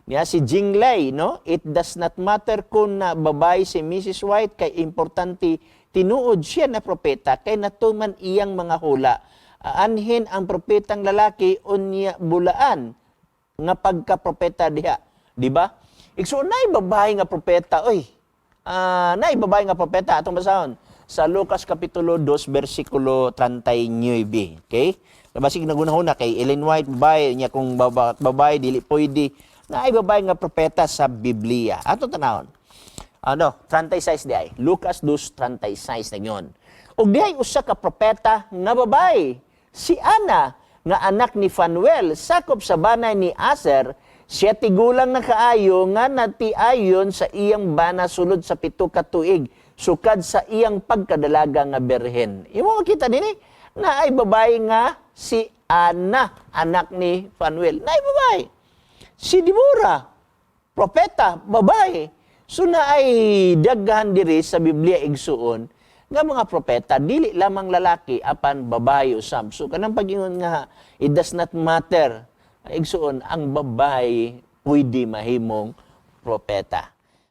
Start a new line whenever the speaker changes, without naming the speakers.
Niya si Jinglay, no? "It does not matter kung na babae si Mrs. White kay importante tinuod siya na propeta kay natuman iyang mga hula. Anhin ang propetang lalaki, unya bulaan nga pagka-propeta diha." Di ba? Igsuon, nay babae nga propeta, oy. Ah, nay babae nga propeta atong basahon sa Lucas kapitulo 2 bersikulo 39. Okay? Basig nagunahuna kay Ellen White babae niya, kung babae dili pwede na ay babae nga propeta sa Biblia. Ato tanawon. Ano, 36 di ay. Lucas 2:36 na yun. "Ug dihay usa ka propeta nga babae, si Ana, nga anak ni Fanuel, sakop sa banay ni Aser. Siya tigulang na kaayo nga natiayon sa iyang bana sulod sa 7 ka tuig, sukad sa iyang pagkadalaga nga berhen." Imo makita dinhi na ay babae nga si Ana, anak ni Fanuel. Na ay babae. Si Deborah, propeta, babae. So na ay daghan diri sa Biblia, igsuon, nga mga propeta dili lamang lalaki apan babae usab. So kanang pag-ingon nga it does not matter, igsuon, ang babae pwede mahimong propeta.